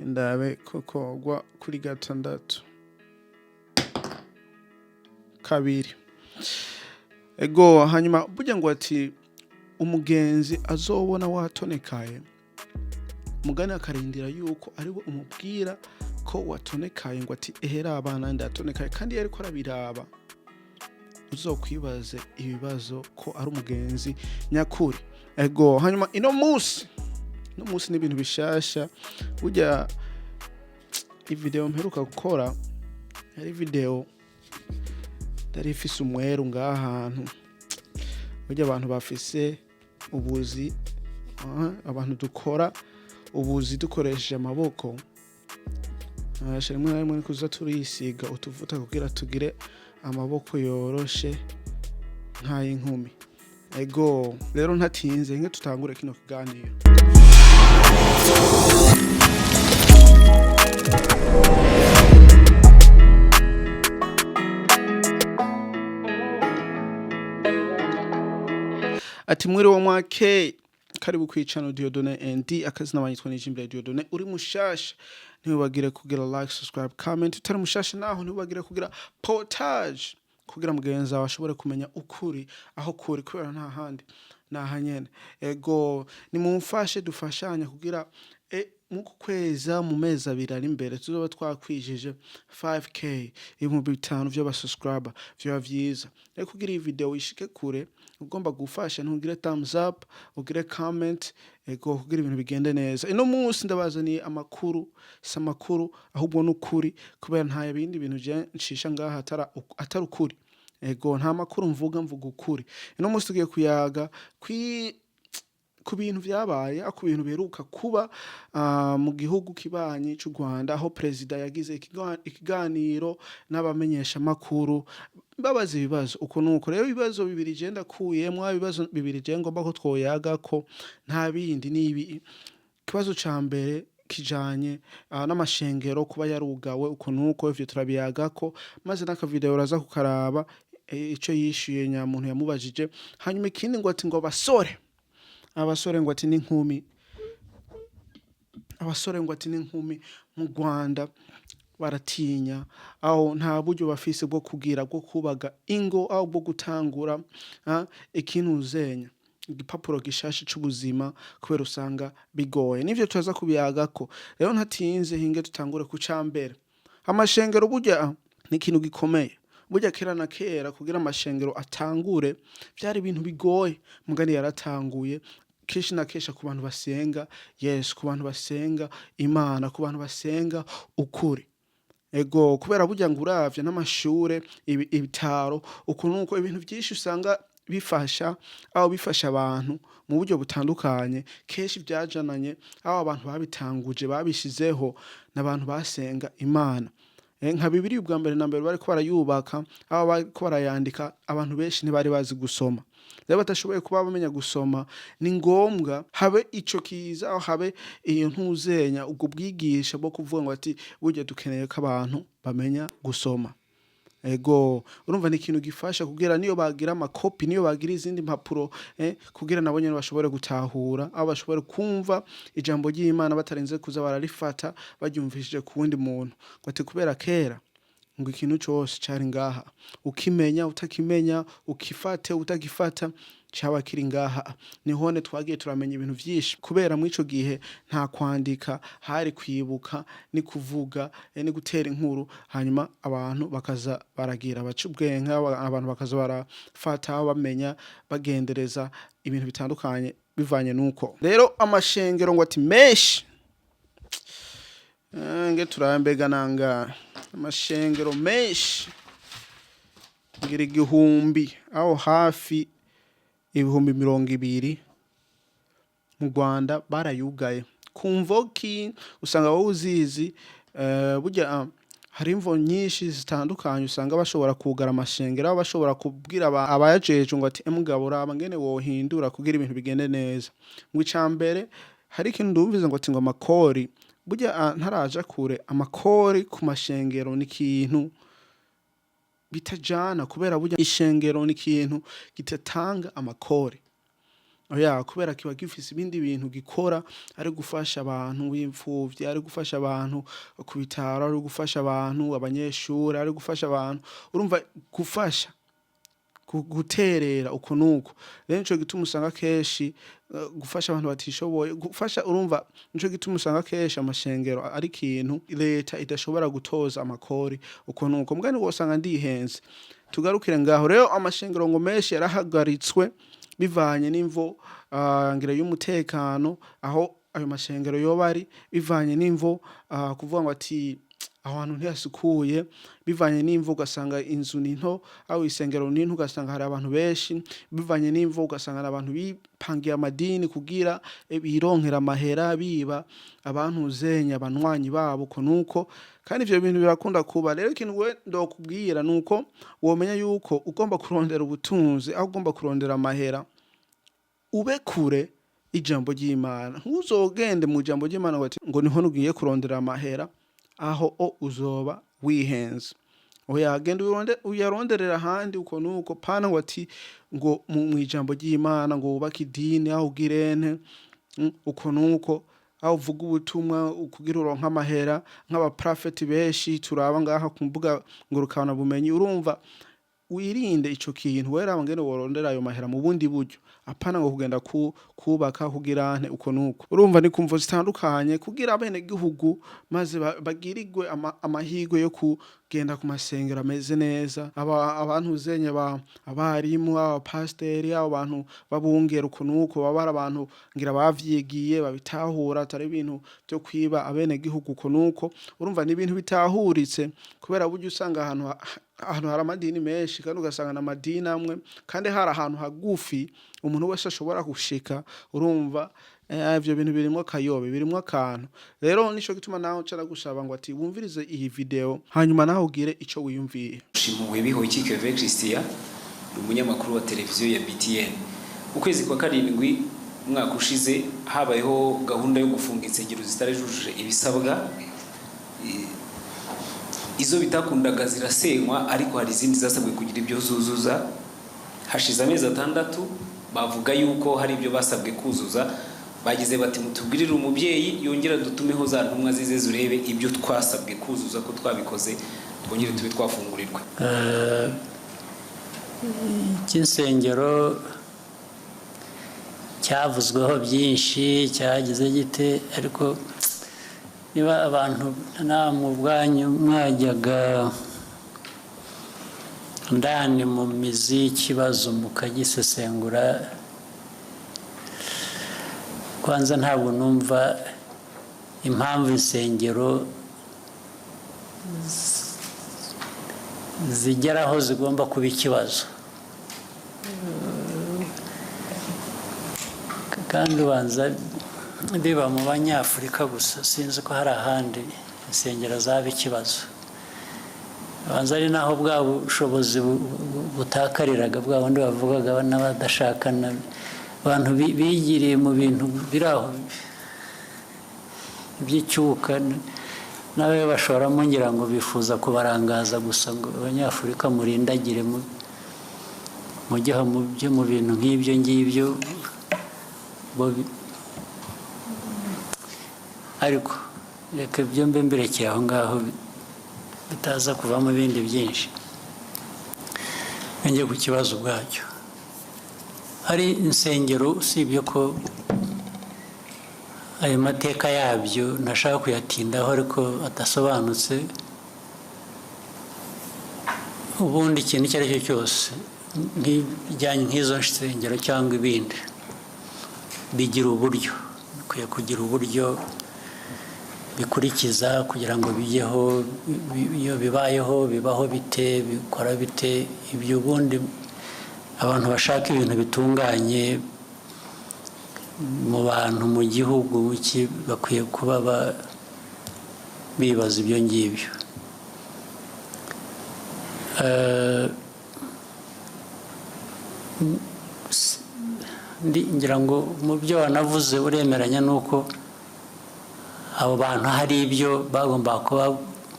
Ndabe ko kogwa kuri gatandatu kabiri. Ego, hanyuma burya ngo ati umugenzi azobona watonekaye, mugani akarindira yuko ariwe umubwira ko watonekaye, ngo ati ehera abana ndatonekaye, kandi iyo ariko arabiraba uzokwibaze ibibazo ko ari umugenzi nyakuri. Ego, hanyuma ino munsi ni ibintu bishasha. Burya ivideo mperuka gukora yari video yari ifise umweru ngaha hantu. Burya abantu bafise ubuzi, abantu dukora ubuzi dukoresheje amaboko, rimwe na rimwe kuza turisiga utuvuta kugira tugire amaboko yoroshe nk'ay'inkumi. Ego, rero ntatinze, nke tutangure kino kiganiro. Ati mwiriwe mwake, karibu kwicano Dieudonné ND. Akazina banyitwa Nijimbere Dieudonné. Uri mushasha ntiwibagire kugira like, subscribe, comment. Utari mushasha naho ntiwibagire kugira partage kugira mugenzi wawe ashobore kumenya ukuri aho kuri, kubera nta handi naha nyene. Ego, nimumfashe dufashanye kugira muku kweza mu mezi 2 ari imbere tuzoba twakwijije 5K, 5000 vy'abasubscriber. Vyoba vyiza rero kugira iyi video ishike kure. Ugomba gufasha ntugire thumbs up, ugire comment. Ego, kugira ibintu bigende neza. Ino munsi ndabazaniye amakuru, si amakuru ahubwo n'ukuri, kubera nta bindi bintu je ncisha ngaha atari ukuri. Ego, nta makuru mvuga, mvuga ukuri. Ino munsi tugiye kuyaga ku bintu vyabaye, ku bintu biheruka kuba mu gihugu kibanyi c'u Rwanda, aho perezida yagize ikiganiro n'abamenyeshamakuru babaza ibibazo uko nuko. Rero ibibazo bibiri je ndakuyemwo, ibibazo bibiri je ngomba ko twoyagako nta bindi nibi. Ikibazo ca mbere kijanye n'amashengero kuba yarugawe uko nuko, ivyo turabiyagako, maze n'akavideo uraza kukaraba ico yishuye nyamuntu yamubajije. Hanyuma ikindi ngo ati ngo abasore ngo ati n'inkumi, abasore ngo ati n'inkumi mu Rwanda baratinya, aho nta buryo bafise bwo kugira bwo kubaga ingo, aho bwo gutangura ikintu uzenya igipapuro gishasha c'ubuzima, kubera usanga bigoye. Nivyo turaza kubiyagako. Rero ntatinze, hinge tutangure ku cambere, amashengero. Burya ni ikintu gikomeye. Burya kera na kera kugira amashengero atangure vyari ibintu bigoye, mugani yaratanguye kenshi na kenshi ku bantu basenga Yesu, ku bantu basenga Imana, ku bantu basenga ukuri. Ego, kubera burya ngo uravye n'amashure, ibitaro uku nuko, ibintu vyinshi usanga bifasha, aho bifasha abantu mu buryo butandukanye, kenshi vyajananye aho abantu babitanguje babishizeho n'abantu basenga Imana. Nka Bibiliya ubwa mbere na mbere bariko barayubaka, aho bariko barayandika, abantu benshi ntibari bazi gusoma. Rero batashoboye kuba bamenya gusoma, ni ngombwa habe ico kiza, aho habe iyo ntuzenya, ubwo bwigisha bwo kuvuga ngo ati burya dukeneye ko abantu bamenya gusoma. Ego, urumva ni ikintu gifasha kugira niyo bagira amakopi, niyo bagira izindi mpapuro, kugira nabo nyene bashobore gutahura, aho bashobore kumva ijambo ry'Imana batarinze kuza bararifata baryumvishije ku wundi muntu. Ngo ati kubera kera ngo ikintu cose cari ngaha, ukimenya utakimenya, ukifate utagifata, caba kiri ngaha. Nihone twagiye turamenya ibintu vyinshi, kubera mw'ico gihe nta kwandika, hari kwibuka ni kuvuga, ni gutera inkuru, hanyuma abantu bakaza baragira baca ubwenge, abantu bakaza barafata bamenya bagendereza ibintu bitandukanye bivanye nuko. Rero amashengero ngo ati menshi, nge turambega nanga amashengero menshi ngira 1000, aho hafi 20,000 mu Rwanda barayugaye. Ku mvoki usanga wowe uzizi, burya hari imvo nyinshi zitandukanye usanga bashobora kugara amashengero, aho bashobora kubwira abayajejwe ngo ati mugabo raba ngene wohindura kugira ibintu bigende neza. Ngo icambere hari ikintu ndumvise ngo ati ngo amakori. Burya ntaraja kure, amakori ku mashengero ni ikintu bitajana, kubera burya ishengero ni ikintu kidatanga amakori. Oya, kubera kiba gifise ibindi bintu gikora, ari gufasha abantu b'imfuvyi, ari gufasha abantu ku bitaro, ari gufasha abantu abanyeshuri, ari gufasha abantu, urumva, gufasha guterera uko nuko. Rero nico gituma usanga kenshi gufasha abantu batishoboye, gufasha, urumva, nico gituma usanga kenshi amashengero ari ikintu leta idashobora gutoza amakori uko nuko. Mbwa wosanga ndihenze, tugarukire ngaho. Rero amashengero ngo menshi yarahagaritswe bivanye n'imvo ngira y'umutekano aho ayo mashengero yoba ari, bivanye n'imvo kuvuga ngo ati aho hantu ntihasukuye, bivanye n'imvo ugasanga inzu ni nto, aho isengero ni nto, ugasanga hari abantu benshi, bivanye n'imvo ugasanga hari abantu bipangiye amadini kugira bironkera amahera, biba abantu zenya abanywanyi babo uko nuko. Kandi ivyo bintu birakunda kuba. Rero ikintu we ndokubwira nuko womenya yuko ugomba kurondera ubutunzi, aho ugomba kurondera amahera, ube kure ijambo ry'Imana. Ntuzogende mu ijambo ry'Imana ngo ati ngo niho nugiye kurondera amahera, aho o uzoba wihenze. Oya, genda uyaronderera ahandi uko nuko, pana ngo ati ngo mu ijambo ry'Imana ngo wubake idini, aho ugirente uko nuko, aho uvuga ubutumwa kugira uronke amahera, nk'abaprafeti benshi turaba ngaha ku mbuga ngurukana bumenyi. Urumva, wirinde ico kintu. Weraba ngene worondera ayo mahera mu bundi buryo, apana ngo kugenda kubaka kugira nte uko nuko. Urumva, ni kumvo zitandukanye kugira abene gihugu maze bagirirwe amahirwe yo kugenda ku masengero ameze neza, aba abantu zenya ba abarimu, abapasteri, abo bantu babungera uko nuko, baba ari abantu ngira bavyigiye, babitahura, atari ibintu vyo kwiba abene gihugu uko nuko. Urumva, ni ibintu bitahuritse, kubera burya usanga ahantu hari amadini menshi, kandi ugasanga n'amadini amwe, kandi hari ahantu hagufi umuntu wese ashobora gushika. Urumva, ivyo bintu birimwo akayobe, birimwo akantu. Rero nico gituma nawe nca ndagusaba ngo ati wumvirize iyi video, hanyuma nawe ugire ico wiyumviye. Shimpuhwe Bihoyiki Kevin Christian ni umunyamakuru wa televiziyo ya BTN. Ukwezi kwa karindwi umwaka ushize habayeho gahunda yo gufunga insengero zitari zujuje ibisabwa. Izo bitakundaga zirasenywa, ariko hari izindi zasabwe kugira ibyo zuzuza. Hashize amezi 6, bavuga yuko hari ibyo basabwe kuzuza. Bagize bati: "Mutubwirire umubyeyi yongera dutumeho za ntumwa zize zurebe ibyo twasabwe kuzuza ko twabikoze, twongere tube twafungurirwa." Icy'insengero cyavuzweho byinshi, cyagize gite, ariko niba abantu namwe ubwanyu mwajyaga ndani mu mizi y'ikibazo mukagisesengura, kwanza ntabwo numva impamvu insengero zigera aho zigomba kuba ikibazo, kandi ubanza biba mu Banyafurika gusa. Sinzi ko hari ahandi insengero zaba ikibazo. Ubanza ari naho bwa bushobozi butakariraga, bwa bundi bavugaga n'abadashakana, abantu bigiriye mu bintu biri aho by'icyuka, nawe bashoramo, ngira ngo bifuza kubarangaza gusa, ngo Abanyafurika murindagire mujye aho mujye mu bintu nk'ibyo ngibyo ariko reka ibyo mbe mbirekeye aho ngaho, bitaza kuvamo ibindi byinshi. Njye ku kibazo ubwacyo, hari insengero, usibye ko ayo mateka yabyo ntashaka kuyatindaho ariko adasobanutse. Ubundi ikintu icyo ari cyo cyose nk'ibijyanye nk'izo nsengero cyangwa ibindi bigira uburyo, bikwiye kugira uburyo bikurikiza kugira ngo bijyeho. Iyo bibayeho, bibaho bite, bikora bite? Ibyo ubundi abantu bashaka ibintu bitunganye mu bantu, mu gihugu, bakwiye kuba bibaza ibyo ngibyo. Ngira ngo mu byo wanavuze uremeranya n'uko abo bantu hari ibyo bagombaga kuba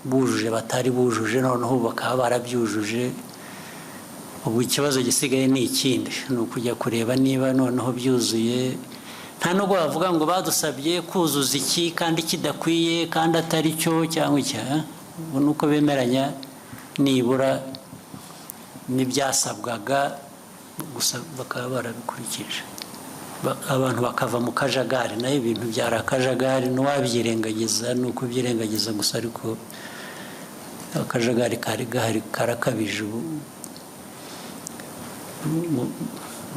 bujuje batari bujuje, noneho ubu bakaba barabyujuje. Ubu ikibazo gisigaye ni ikindi, ni ukujya kureba niba noneho byuzuye. Nta nubwo bavuga ngo badusabye kuzuza iki kandi kidakwiye kandi atari cyo cyangwa iki, ubu ni uko bemeranya nibura n'ibyasabwaga gusa bakaba barabikurikije, abantu bakava mu kajagari. Nayo ibintu byari akajagari, n'uwabyirengagiza ni ukubyirengagiza gusa, ariko akajagari kari gahari karakabije ubu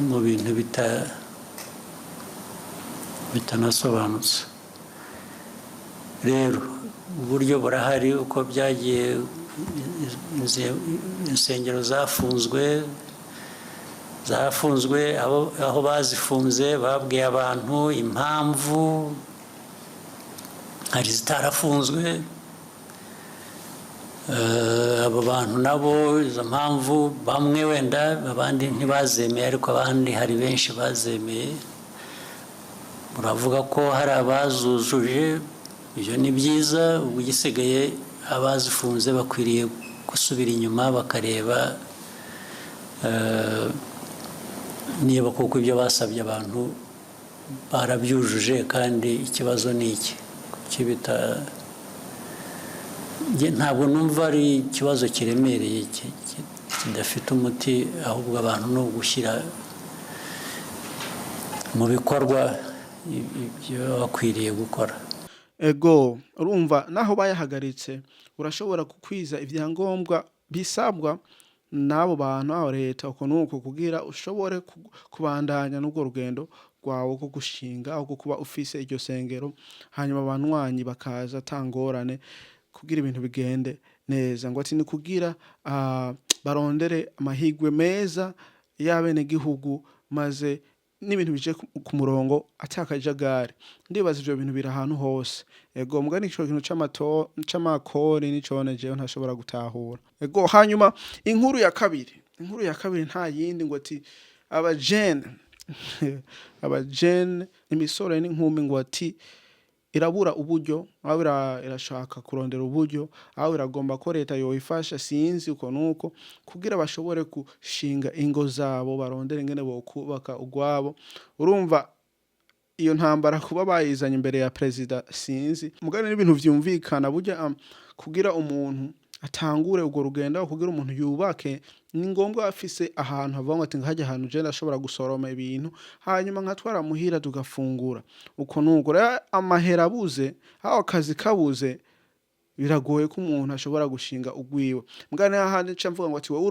mu bintu bitanasobanutse. Rero uburyo burahari, uko byagiye insengero zafunzwe, aho bazifunze babwiye abantu impamvu, hari zitarafunzwe. Abo bantu nabo izo mpamvu bamwe wenda abandi ntibazemeye, ariko abandi hari benshi bazemeye. Uravuga ko hari abazujuje, ibyo ni byiza. Ubu igisigaye abazifunze bakwiriye gusubira inyuma bakareba niba kuko ibyo basabye abantu barabyujuje, kandi ikibazo ni iki kibita. Ntabwo numva ari ikibazo kiremereye kidafite umuti, ahubwo abantu no gushyira mu bikorwa ibyo bakwiriye gukora. Ego, urumva naho bayahagaritse urashobora kukwiza ibyangombwa bisabwa n'abo bantu aho leta uko nuko kugira ushobore kubandanya n'ubwo rugendo rwawe rwo gushinga aho kuba ufise iryo sengero, hanyuma abanywanyi bakaza atangorane kugira ibintu bigende neza. Ngo ati ni kugira barondere amahigwe meza y'abenegihugu, maze n'ibintu bije ku murongo atakajagari. Ndibaza ivyo bintu biri ahantu hose. Ego, mugani ico kintu c'amakori nico jewe ntashobora gutahura. Ego, hanyuma inkuru ya kabiri nta yindi, ngo ati abajene imisore n'inkumi, ngo ati irabura uburyo, aho irashaka kurondera uburyo, aho iragomba ko leta yoyifasha, sinzi uko nuko, kugira bashobore gushinga ingo zabo, barondere ingene bokubaka ugwabo. Urumva iyo ntambara kuba bayizanye imbere ya perezida, sinzi, mugani n'ibintu vyumvikana. Burya kugira umuntu atangure urwo rugendo, kugira umuntu yubake, ni ngombwa afise ahantu havuga ngo ati nkajya ahantu je ndashobora gusoroma ibintu, hanyuma nkatwara muhira tugafungura. Uko nuko rero amahera abuze, aho akazi kabuze, biragoye ko umuntu ashobora gushinga ugwiwe. Mugani hahandi nca mvuga ngo ati wowe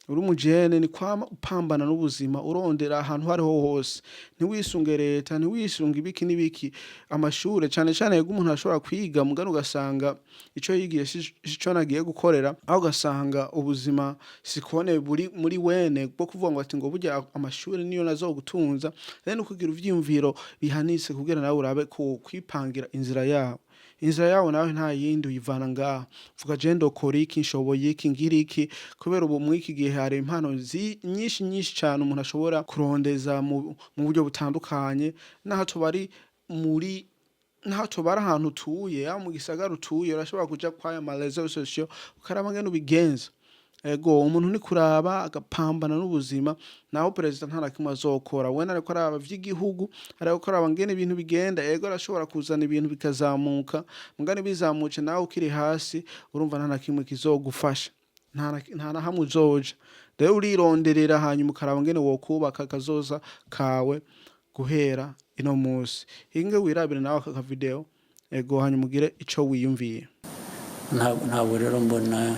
uri umujene, ni kwama upambana n'ubuzima, urondera ahantu hariho hose, ntiwisunge leta, ntiwisunge ibiki n'ibiki, amashure cane cane. Yego, umuntu ashobora kwiga, mugani ugasanga ico yigiye sico nagiye gukorera, aho ugasanga ubuzima sikone buri muri wene bwo kuvuga ngo ati ngo burya amashure niyo nazogutunza. Rero ni ukugira ivyiyumviro bihanitse kugira nawe urabe ko kwipangira inzira yawe. Inzira yawe nawe nta yindi, uyivana ngaho vuga je ndokora iki, nshoboye iki, ngira iki. Kubera ubu muri iki gihe hari impano nyinshi nyinshi cyane umuntu ashobora kurondeza mu buryo butandukanye, naho tubari muri, naho tubari ahantu utuye, aho mu gisagara utuye, urashobora kuja kwaya ma réseaux sociaux ukaraba ngene ubigenza. Ego, umuntu ni kuraba agapambana n'ubuzima. Naho perezida nta na kimwe azokora, wena ariko araba vy'igihugu, ariko araba ngene ibintu bigenda. Ego, arashobora kuzana ibintu bikazamuka, mugani bizamutse nawe ukiri hasi, urumva nta na kimwe kizogufasha, nta na hamwe uzoja. Rero urironderera, hanyuma ukaraba ngene wokubaka akazoza kawe guhera ino musi. Hinge wirabire nawe aka video, ego, hanyuma ugire ico wiyumviye. Ntabwo rero mbona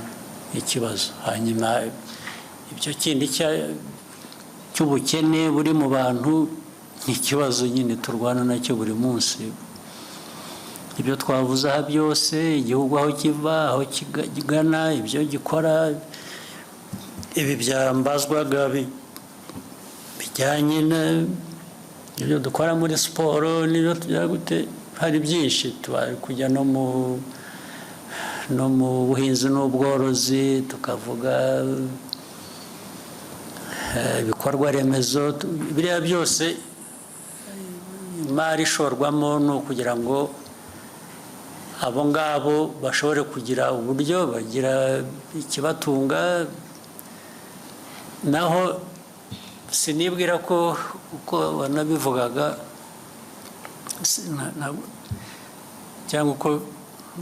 ikibazo. Hanyuma ibyo kindi cy'ubukene buri mu bantu ni ikibazo nyine turwana nacyo buri munsi. Ibyo twavuze aha byose, igihugu aho kiva, aho kigana, ibyo gikora, ibi byambazwaga bijyanye n'ibyo dukora muri siporo n'ibyo tugira gute, hari byinshi tubari kujya no mu buhinzi n'ubworozi, tukavuga ibikorwa remezo, biriya byose imari ishorwamo ni ukugira ngo Abo ngabo bashobore kugira uburyo bagira ikibatunga. Naho sinibwira ko uko wanabivugaga cyangwa uko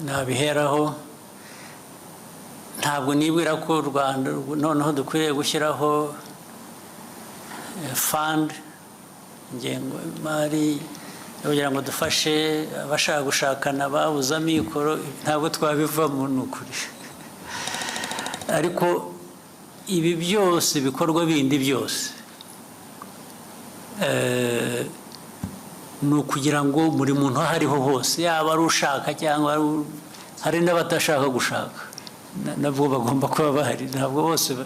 nabiheraho, ntabwo nibwira ko u Rwanda noneho dukwiriye gushyiraho fund, ingengo y'imari kugira ngo dufashe abashaka gushakana babuze amikoro. Ntabwo twabivamo, ni ukuri. Ariko ibi byose, ibikorwa bindi byose, ni ukugira ngo buri muntu aho ariho hose, yaba ari ushaka cyangwa hari n'abatashaka gushaka, nabwo bagomba kuba bahari. Ntabwo bose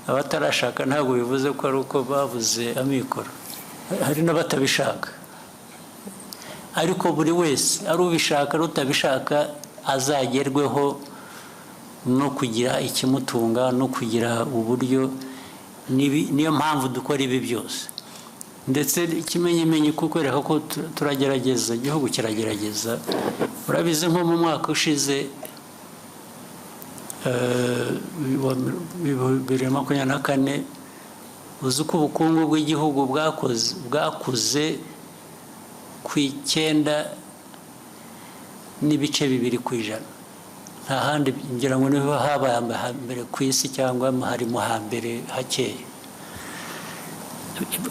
abatarashaka ntabwo bivuze ko ari uko babuze amikoro, hari n'abatabishaka. Ariko buri wese, ari ubishaka ari utabishaka, azagerweho no kugira ikimutunga no kugira uburyo. Niyo mpamvu dukora ibi byose. Ndetse ikimenyimenyi kukwereka ko turagerageza, igihugu kiragerageza, urabizi, nko mu mwaka ushize wa 2024, uzi ko ubukungu bw'igihugu bwakuze ku 9.2%. Nta handi, ngira ngo niho habaye hambere ku isi cyangwa hari mu hambere hakeya.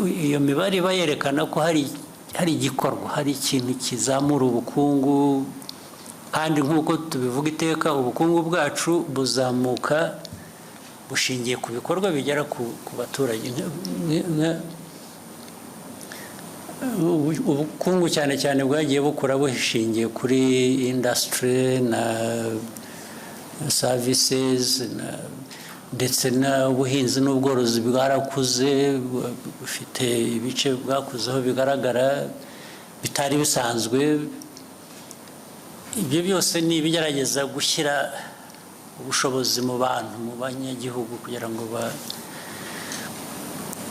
Iyo mibare iba yerekana ko hari igikorwa, hari ikintu kizamura ubukungu. Kandi nk'uko tubivuga iteka, ubukungu bwacu buzamuka bushingiye ku bikorwa bigera ku baturage. Ubukungu cyane cyane bwagiye bukura bushingiye kuri industry na services, ndetse n'ubuhinzi n'ubworozi bwarakuze, bufite ibice bwakuzeho bigaragara bitari bisanzwe. Ibyo byose ni ibigerageza gushyira ubushobozi mu bantu, mu banyagihugu, kugira ngo ba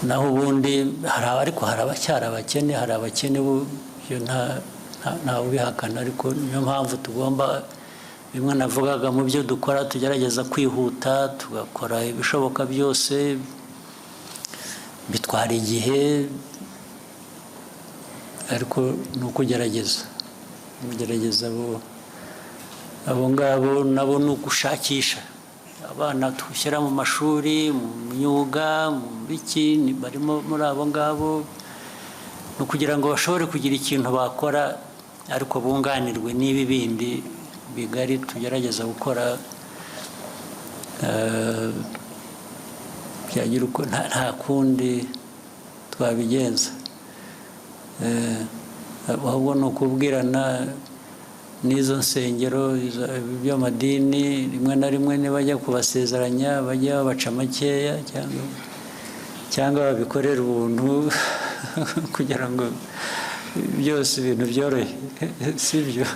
naho ubundi hari, ariko hari abacyari abakene, hari abakene bo, ibyo nta ubihakana. Ariko niyo mpamvu tugomba, bimwe navugaga, mu byo dukora tugerageza kwihuta, tugakora ibishoboka byose. Bitwara igihe, ariko ni ukugerageza, kugerageza. Abo ngabo nabo ni ugushakisha abana dushyira mu mashuri, mu myuga, mu biki, barimo muri abo ngabo, ni ukugira ngo bashobore kugira ikintu bakora, ariko bunganirwe n'ibi bindi bigari tugerageza gukora. Byagira uko nta kundi twabigenza. Ahubwo ni ukubwirana n'izo nsengero by'amadini, rimwe na rimwe nibajya kubasezeranya bajya babaca makeya cyangwa babikorera ubuntu kugira ngo byose ibintu byorohe, sibyo?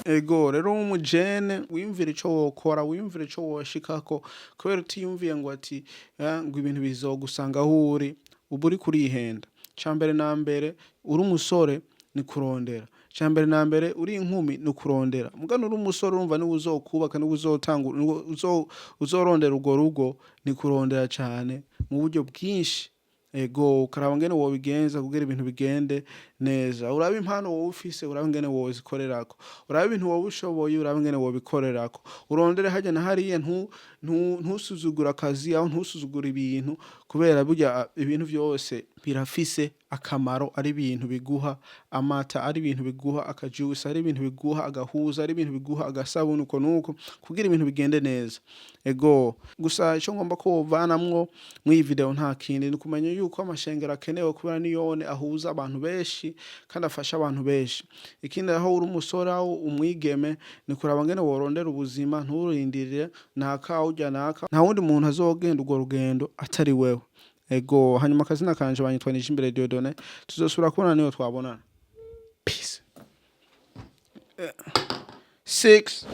Ego rero, w'umujene, wiyumvira ico wokora, wiyumvira ico woshikako, kubera utiyumviye ngo ati ngo ibintu bizogusanga aho uri, uba uriko urihenda. Cambere na mbere, uri umusore ni kurondera. Cambere na mbere, uri inkumi ni kurondera. Mugano uri umusore, urumva niwe uzokubaka, niwe uzotanga, niwe uzorondera urwo rugo. Ni kurondera cane mu buryo bwinshi. Ego, ukaraba ngene wobigenza kugira ibintu bigende neza. Urabe impano wowe ufise, urabe ingene wozikorerako, urabe ibintu wowe ushoboye, urabe ingene wobikorerako, urondere harya na hariya. Ntusuzugure akazi, aho ntusuzugure ibintu, kubera burya ibintu vyose birafise akamaro. Ari ibintu biguha amata, ari ibintu biguha akajuice, ari ibintu biguha agahuza, ari ibintu biguha agasabuni, uko nuko, kugira ibintu bigende neza. Ego, gusa ico ngomba ko wovanamwo mw'iyi video nta kindi, ni ukumenya yuko amashengero akenewe, kubera niyone ahuza abantu benshi kandi afasha abantu benshi. Ikindi, aho uri umusore, aho umwigeme, ni kuraba ngene worondera ubuzima. Nturindirire naka urya naka, nta wundi muntu azogenda urwo rugendo atari wewe. Ego, hanyuma akazina kanje banyitwa Nijimbere Dieudonné. Tuzosubira kubona niyo twabonana. Peace. Six.